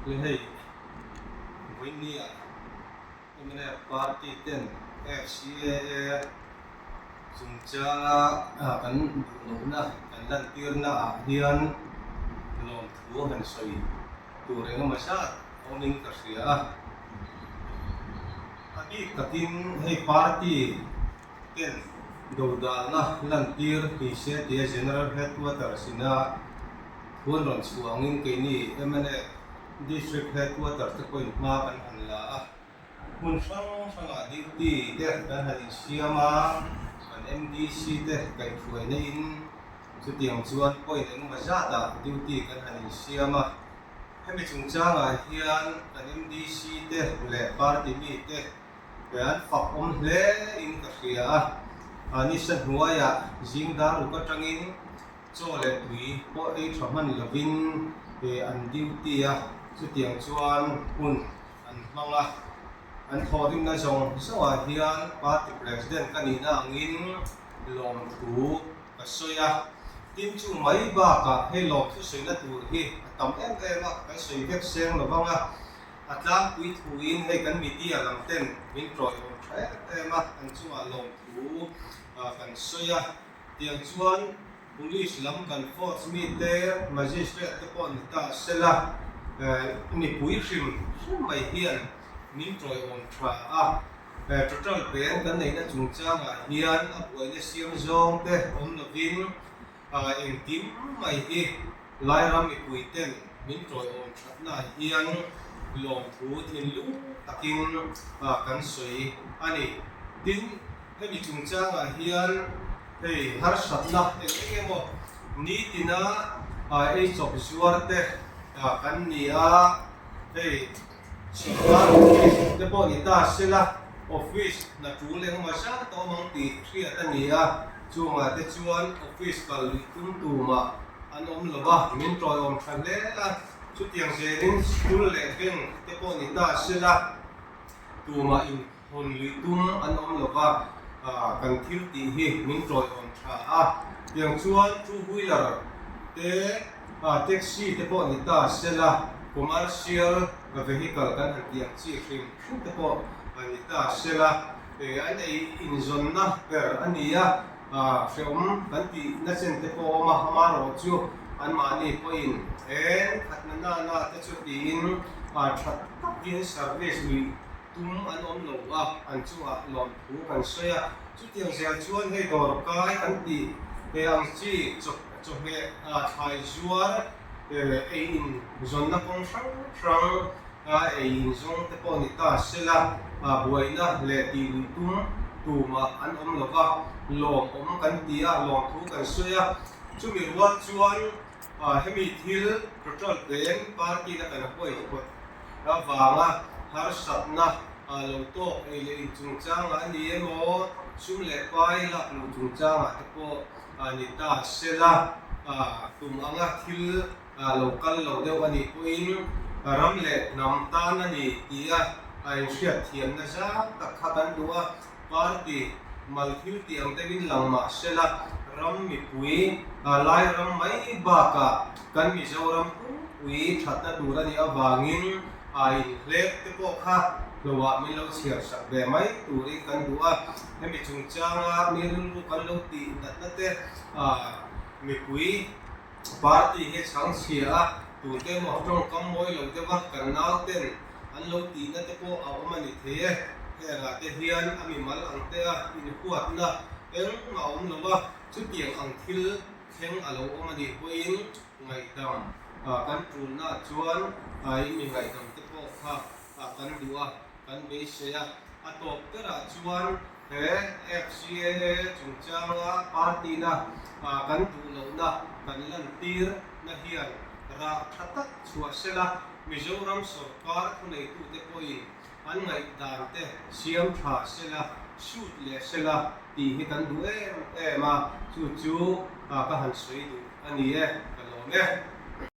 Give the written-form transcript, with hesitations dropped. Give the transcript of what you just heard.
Le hei, vawinia mnf party ten FCAA chungchanga kan duhlohna kan lantirna ah hian lawmthu han sawi tur engemaw zat awmin ka hria a. A bik takin hei party ten dodalna lantir ni se tia General Headquarters ina thu an rawn chhuah angin keini mnf District Headquarters te pawhin hma kan han la a, hmun hrang hrangah duty te kan han insiam a, kan MDC te kaihhruaina in chutiang chuan point engemaw zatah duty kan han insiam a. Hemi chungchangah hian kan MDC te leh party mite an fak awm hle in ka hria a, nisa hnuaiah zing dar uk atangin chaw leh tui pawh ei tha hman lovin an duty a, chutiang chuan hun an hmang a, an thawhrimna zawng zawngah hian party president ka nihna angin lawmthu Ka sawi a, tin chu mai bakah hei lawmthu sawina tur hi a tam em em a, kan sawi vek seng lo vang a, a tlangpui thuin hei kan media lam ten min tawiawm tha em em a, an chungah lawmthu kan sawi a, tiang chuan police lam kan force mite, magistrate te pawh ni ta sela, mipui hrim hrim mai hian min tawiawm tha a. Total pen kan neihna chungchangah hian a buaina siam zawng te awm lovin engkim mai hi Lairam mipui ten min tawiawm thatnaah hian lawmthu thinlung takin kan sawi a ni. Tin, hemi chungchangah hian hei harsatna eng eng emaw nitina eichawp zuar te kan ni a, hei Sawrkar office te pawh ni ta sela, office hna tul engemaw zat a awm ang tih hriat a ni a, chungah te chuan office kal luih tum tumah an awm lo a, min tawiawm tha hle a, chutiang zelin school leh bank te pawh ni ta sela, tumah in Hawn luih tum an awm lo va, kan thil tih hi min tawiawm tha a. Tiang chuan two wheeler te, taxi te pawh ni ta sela, commercial vehicle kan han tih ang chi hrim hrim te pawh ni ta sela, an ei inzawnna ber a ni a, hrehawm kan tih na chen te pawh a awm a, amaherawh chu anmahni pawhin eng khatna nana te chu tiin tha takin service luih Tum an awm lo a, an chungah lawmthu kan sawi a. Chutiang zel chuan hei dawr kai kan tih he ang chi chawhmeh thlai zuar ei in zawnna kawng hrang hrang ei in zawng te pawh ni ta sela buaina leh tih luih tum tumah an awm lo va, lawmawm kan ti a, lawmthu kan sawi a. Chumi rual chuan hemi thil petrol peng party na kan huaihawt Avanga harsatna lo tawk ei leh in chungchangah a ni emaw, sum leh pai lak luh chungchangah te pawh ni ta sela, tum anga thil lo kal lo deuh a nih pawhin ram leh hnam tan a ni tia a inhriatthiamna zau tak kha kan duh a. Party mal thil tih ang deuhin lang mah sela, ram mipui lai ram mai bakah kan Mizoram pumpui thatna tur a nih avangin a inhlep te pawh kha hlauhah min lo chhiar sak ve mai turin kan duh a. Hemi chungchanga mi rilru kan lo tih natna te mipui party hi chhang chhia a, tute emaw tawngkam mawi lo deuha kan nauten An lo tihna te pawh a awm a ni thei e. Hengah te hian a mimal ang te a inhuatna engmah a awm lo a, chutiang ang thil thleng a lo awm a nih pawhin ngaihdam kan tulnaah chuan in mi ngaihdam te pawh kha kan duh a, kan beisei a. A tawp berah chuan he FCAA chungchanga party-na kan duh lohna kan lantirna hian rah tha tak chhuah sela, Mizoram sawrkar thuneitute pawhin an ngaihdan te siam tha sela, shoot leh sela tih hi kan duh em em a, chu chu ka han sawi duh a ni e, ka lawm e.